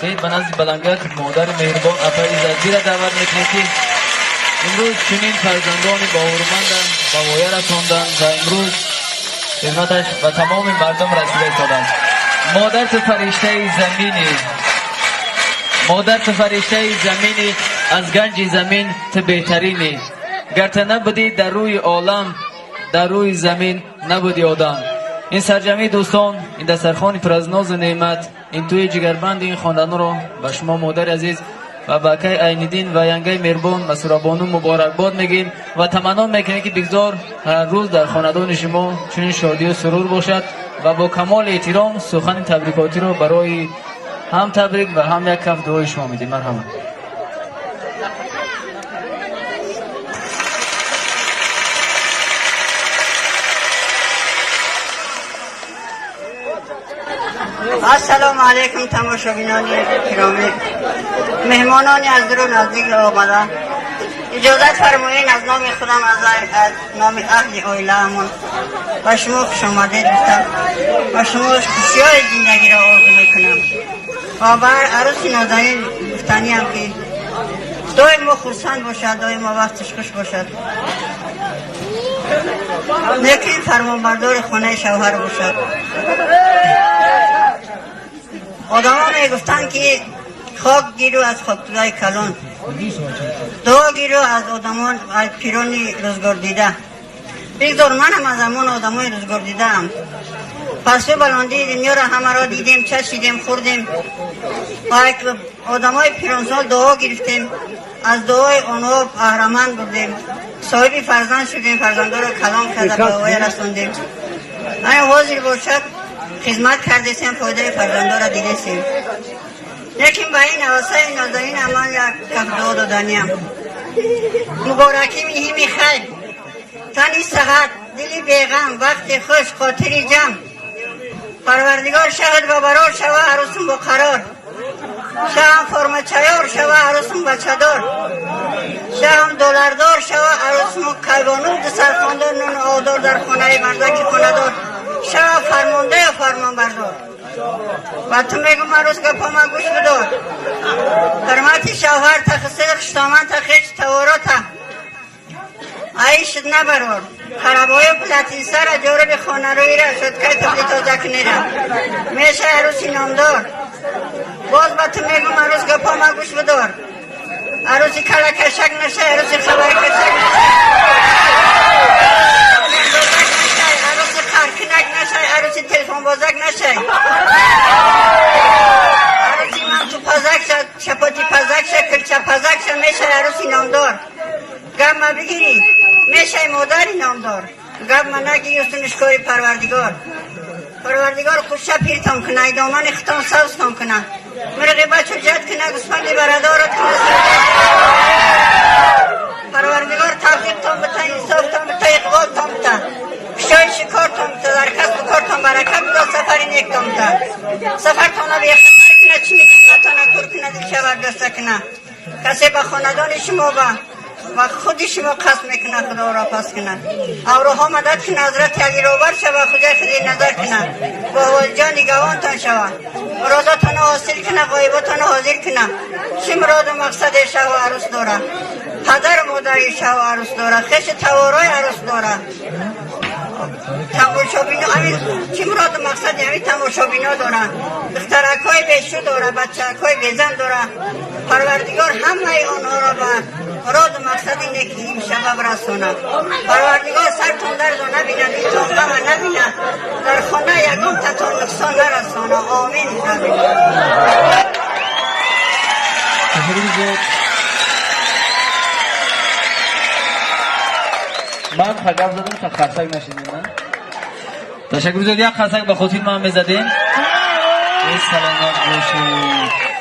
Биёед ба назди баландгак модари меҳрибон апаи Иззатбиро даъват мекунем, ки имрӯз чунин фарзандони боварманданд ба воя расонданд ва имрӯз хидматаш ба тамоми мардум расида истодааст. Модар ту фариштаи заминӣ, модар ту фариштаи заминӣ, аз ганҷи замин ту беҳтаринӣ. Гар ту набудӣ дар рӯи олам, дар рӯи замин набудӣ одам. Ин сарҷамъи дӯстон, ин дастархони пур аз нозу неъмат, ин тӯи ҷигарбанди ин хонданро ба шумо модари азиз ва ба акаи Айниддин ва янгаи меҳрибон ва Сурабону муборакбод мегӯем ва таманно мекунем, ки бигзор ҳар рӯз дар хонадони шумо чунин шодию сурур бошад ва бо камоли эҳтиром сухани табрикотиро барои ҳам табрик ва ҳам як каф дуои шумо медиҳем. Марҳамат. Ассалому алайкум тамошобинони гиромӣ, меҳмонони аз дуру наздик омада. Иҷозат фармоед аз номи худам, аз номи аҳли оилаамон ба шумо хушомадед гуфтам ва шумо хушиҳои зиндагиро орзу мекунам ва ба арӯси нозанин гуфтаниам, ки доимо хурсанд бошад, доимо вақташ хуш бошад, лекин фармонбардори хонаи шавҳар бошад. Одамо мегуфтанд, ки хок гиру аз хоктулаи калон, дуо гиру аз одамон, аз пирони рӯзгордида. Бигзор манам аз ҳамон одамои рӯзгордидаам. Пасту баландии дунёро ҳамаро дидем, чашидем, хӯрдем ва одамои пиронсол дуо гирифтем, аз дуои онҳо баҳраманд будем, соҳиби фарзанд шудем, фарзандоро калон карда ба воя расондем. Ана ҳозир бошад, хизмат кардесем, фоидаи фарзандоро дидесем. Лекин ба ин ҳавасаи нозанин ман як каф дуо доданиям. Муборакӣ муҳими хайр, тани саҳат, дили беғам, вақти хуш, хотири ҷамъ. Парвардигор шаҳд ба барор шава, арӯсум бо қарор. Шаҳам формачаёр шава, арӯсум бачадор. Шаҳам доллардор шава, арӯсуму кайвону дусархондор, нуну одор дар хонаи мардаки хонадор. Шава фармондаю фармонбардор. Ба ту мегум, арӯс, гапома гӯш бидор. Ҳурмати шавҳар та, хисили хуштоман та, хеч таворота айшд набарор. Харабою платинсара, ҷоруби хонарӯира, шӯткаи туфли тозакунира. Мешай арӯси номдор. Боз ба ту мегум, арӯс, гапома гӯш бидор. Арӯси калакашак нашай, арӯси хабаркашак нашай, арӯси қаркинак нашай, арӯси телефонбозак нашай. Арӯси мантупазак ша, чапотипазак ша, кирчапазак ша, мешай арӯси номдор. Гап ма бигирӣ, мешай модари номдор. Гап ма нагирӣ, устунишкори Парвардигор. Парвардигор хуша пиртон куна, домани хитон сабзтон куна, мирғи бачу ҷад куна, гӯсфанди барадорат куна. Парвардигор тавфиқтон бита, инсофтон бита, иқболтон бита, кушоиши кортон бита, дар касбу кортон баракат бида, сафари нектон бита. Сафартона бехатар куна, чими қисматона кур куна, дилша бардошта куна. Касе ба хонадони шумо ба худи шумо қасд мекунад, Худоро пас кунад. Авроҳо мадад кунад, Ҳазрати Алӣ ровар шава, Хуҷаи худӣ назар кунад, бо ҷони гавонтон шава, муродотонро ҳосил кунад, ғоиботонро ҳозир кунад. Чӣ муроду мақсаде шаву арӯс дорад? Падару модари шаву арӯс дорад, хешу таворои арӯс дорад. Тамошобино ҳамин чӣ муроду мақсади ҳамин тамошобино дорад? Духтаракҳои бешу дорад, бачаакҳои безан дорад. Парвардигор ҳамаи онҳоро ба муроду мақсади неки имшаба расонад. Парвардигор сартон дардо набинад, дилтон ғама набинад, дар хона ягон татон нуқсон нарасона. Омин. Ташаккури зиёд. Ман гап задам, та қарсак нашидем. Ташаккури зиёд. Як қарсак ба хотири ман мезадем. Саломат бошед.